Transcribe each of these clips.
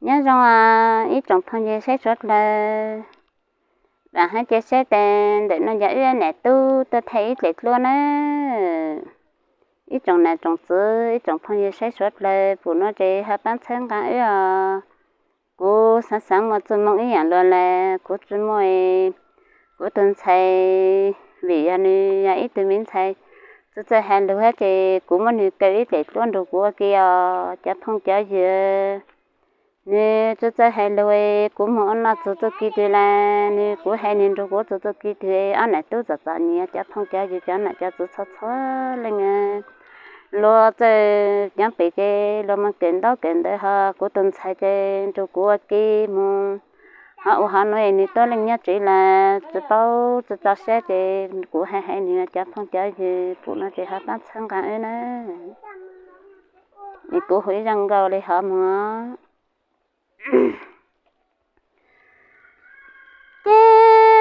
Nyob zoo ib tsoom phooj ywg saib suav dlawg, vam hab cia siab tes ntawm no yog wb niam tub tuaj thaij ib dlaim dluab nawb. Ib tsoom nam tsoom txwv, ib tsoom phooj ywg saib suav dlawg, pum no ces ho paab txhawb nqaa wb os. Kuv xaav xaav muaj txuj moo ib yaam luag le, kuv tsi muaj, kuv tug ntxhais, vim yog nwg yog ib tug me ntxhais txawj txawj has lug hab ces kuv muab nwg kaw ib dlaim dluab nrug kuv ua ke os cov phooj cov ywg. Nwg txawj txawj has lug, kuv moog ua noj txug txuj kis twg le, nwg kuv has nwg nrug kuv txug txuj kis twg, ob nam tub txom txom nyem cov phooj cov ywg cov nam cov txwv txhua txhua leej luag txawj nyob pem ces luag moog kawm ntaub kawm ntawv ho kuv tug ntxhais ces nrug kuv ua ke moog. Ho ua hov nuav nwg tuab leej nyob tsev le, tsi paub tsi tso siab ces kuv has has nwg cov phooj cov ywg pum no ces ho paab txhawb nqaa wb nawb. Kuv hu ib zaj nkauj le hov moog. Ces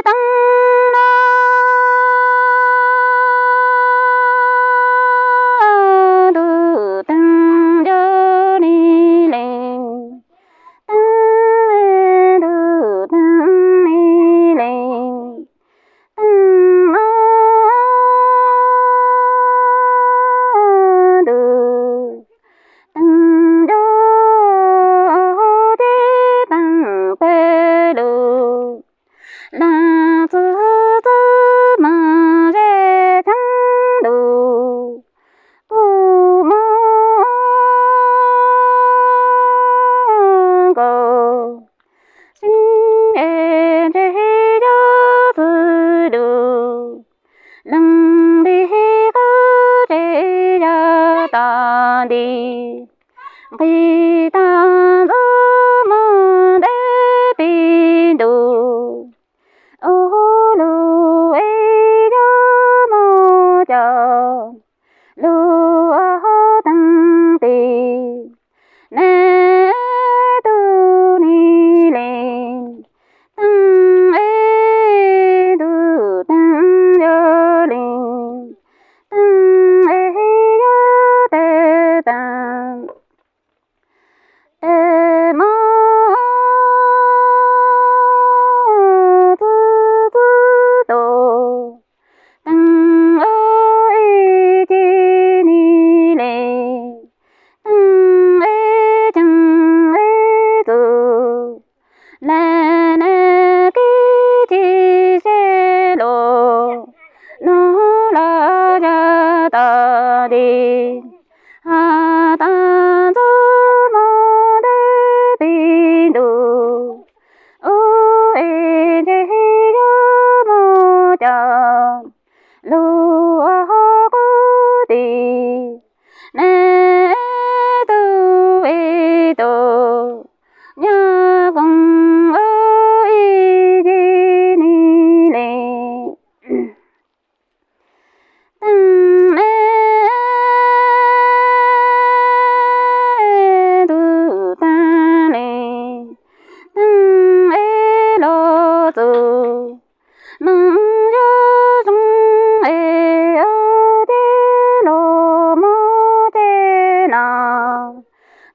teev no ntuj teev nco li leej, teev ntuj teev li leej, teev no ntuj teev nco ces teev pawg lug. Laag txwv txwv maam ze cheeb ntuj, kuj moog nkaus. Sib es ntseg yog txwv lug, leej nti qub ces yog tog nti. Nqis tag ntxub moog ntev pib ntuj, ua lug es yog moog coj lug teev tis. Neb tug ni le, teev es ntuj teev yog li, teev es yog tes taag. Tes mob txwv txwv tus, teev ib ce ni le, teev ib ceev ib txug, le ne kib ci seb lug, nub los yog tog nti. Has tas ntxub moog ntev pib ntuj, ua es ntseg yog moog coj lug ua qub tis. Neb tug ib tug nyob koom ua ib ce ni le, teev neb tug taag le, teev es lug txug, moog yog zoo es ua teb lug moog teb no,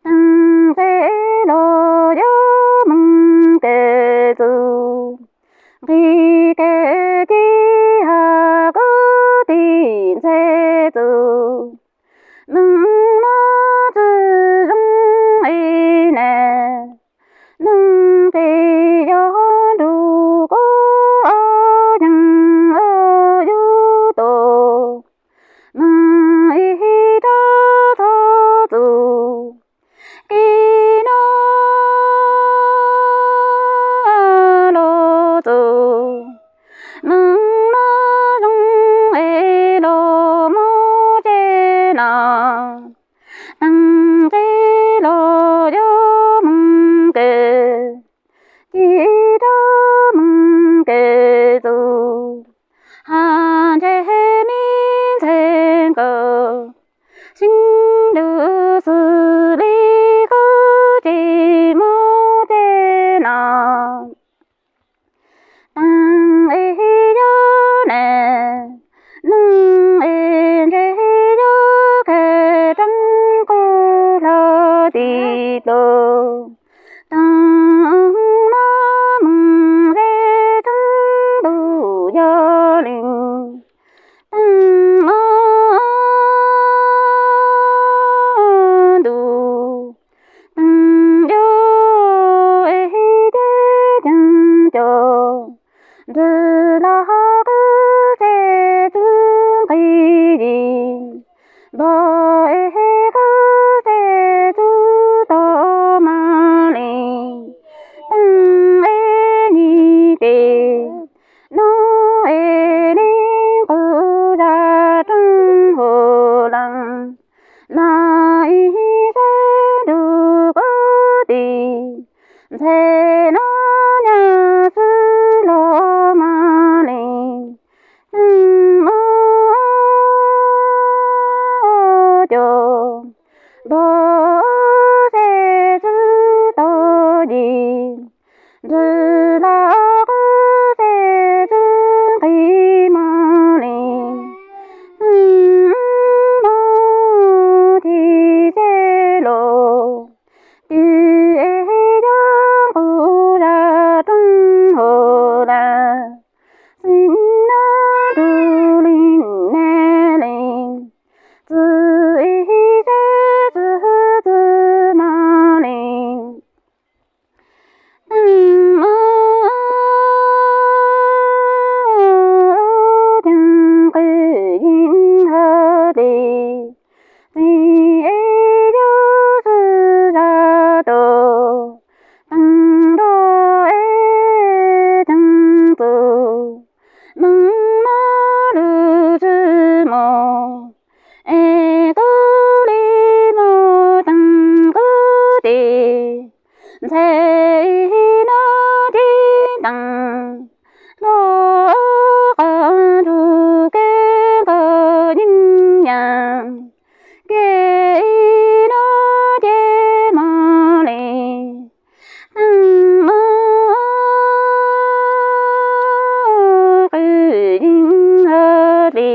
teev es lug yog moog kawg txug, nqis kawg ci hab kub tis ntxhe txug, moog moog tsi zoo es ne, moog nqis yog nrug kuv ob ceev ua yug tug, moog ib rab txhob txug, kis no lug txug, moog no zoo es lug moog teb no, teev es lug yog moog kawg, ci rab moog kawg txug, hab ntseg me ntxhee nkaus, sib lug xws le kub ces moog teb no. Teev es yog ne, neeg es ntseg yog kawg roob qub hlo tis tug, Teem no moos ze tsob ntuj yog li, teem ntuj, teem cov es thiab ceev cov, ntxwv los qwb tse txwv nqi yim, npog es qwb tse txwv tau mas li, teem es nyim tes, no es li nqus zaj rooj hauv lees, mas ib sab nrug qub tim, ntxhe no nyaj xwb los mas li, teem cov, npog ze txwv tau yim, ntxwv los qwb tse txwv nqi mas li, teem no thim tse los, twb es yuav nqus zaj rooj hauv lees, txij no rau li ne li, txwv ib sab txwv txwv mas li, teem no ceev qwm yeej hab li, txij es yuav txwv zaj tau, teem nrog es teem txuj, moos no lug txwj mus, es qub li mus teem qub tim, ntxhe ib no tib teem, hlo qhov nrug kev nkaus yeej yam, kev ib no ces mas li, teem no qwm yeej hab li,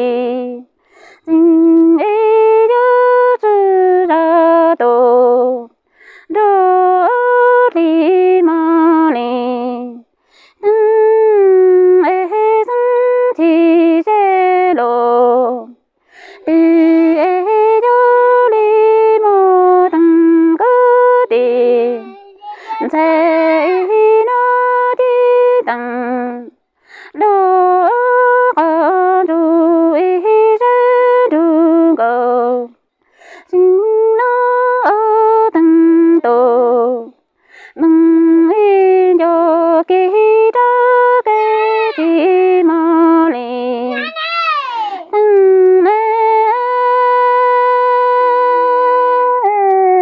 txij es yuav txwv zaj tau, nrog li mas li, teem es xeeb thim ze los, twb es yuav li mus teem qub tim, ntxhe ib no tib teem, hlo qhov nrug ib sab nrug nkaus, txij no teem tau, moog ib nco kev rov kev txij mas li, teem ne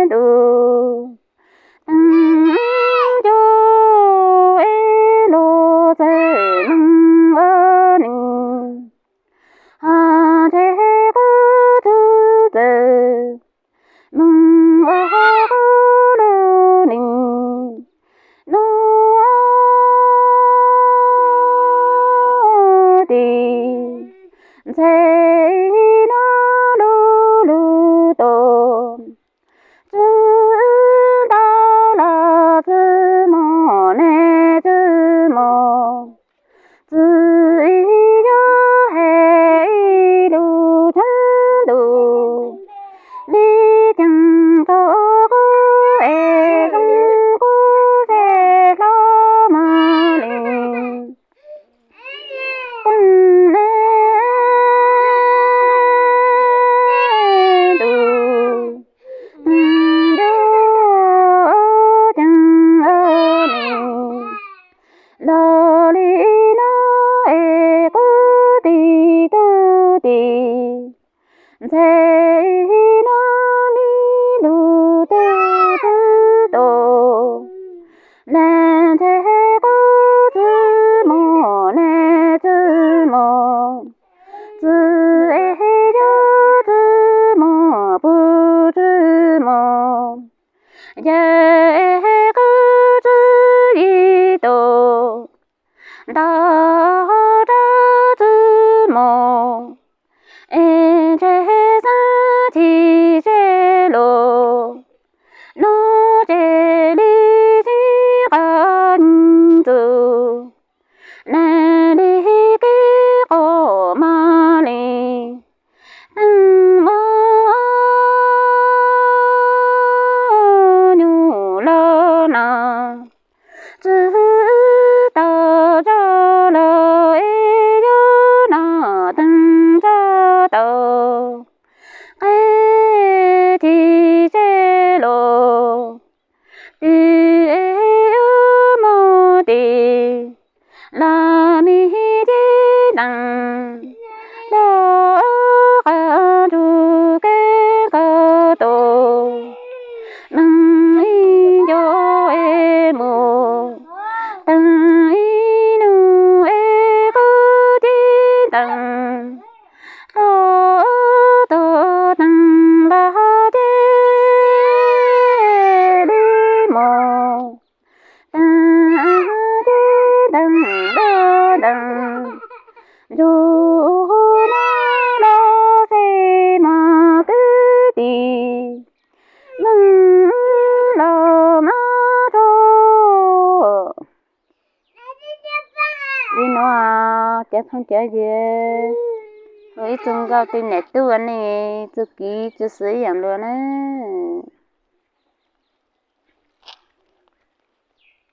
ntuj, teem nco es los txawm moog ua nws, hab ntxhe qub txwv txawm moog ua qub lug nws, no tim, ntxhe ib no lug lug tau, txwv ntab los txwv mos ne txwv mos, txwv ib yuav hem ib lug txheeb ntuj, li ceem tau qub es zoo qub ze hlo mas li, teem ne ntuj, teem nco ceev nws, los li no es qub tim tug tim, ntxhe ib no li lug tug txwv tau, ne ntxhe qub txwv mos ne txwv mos, txwv es yuav txwv mos puag txwv mos, yawg es qub txwv yim tau, nta rab txwv mos, es ntxhe xeeb thim ze los, no ces li txij no, txwv tau rau los es yog no teev rau tau qe tsis tseg los twb es yuav mus tim los me tib teev los qab nrug kev qab tus neeg ib nco es mus teev ib nus es qab tib teev los tau teev los ces li mus teev tib teev los teev nrug no los xij mas kwv tij neeg los mas rau li no cov phooj cov ywg, ib txwm nkauj twb niam tub ua neej txuj kev txuj xwm ib yam luag nawb.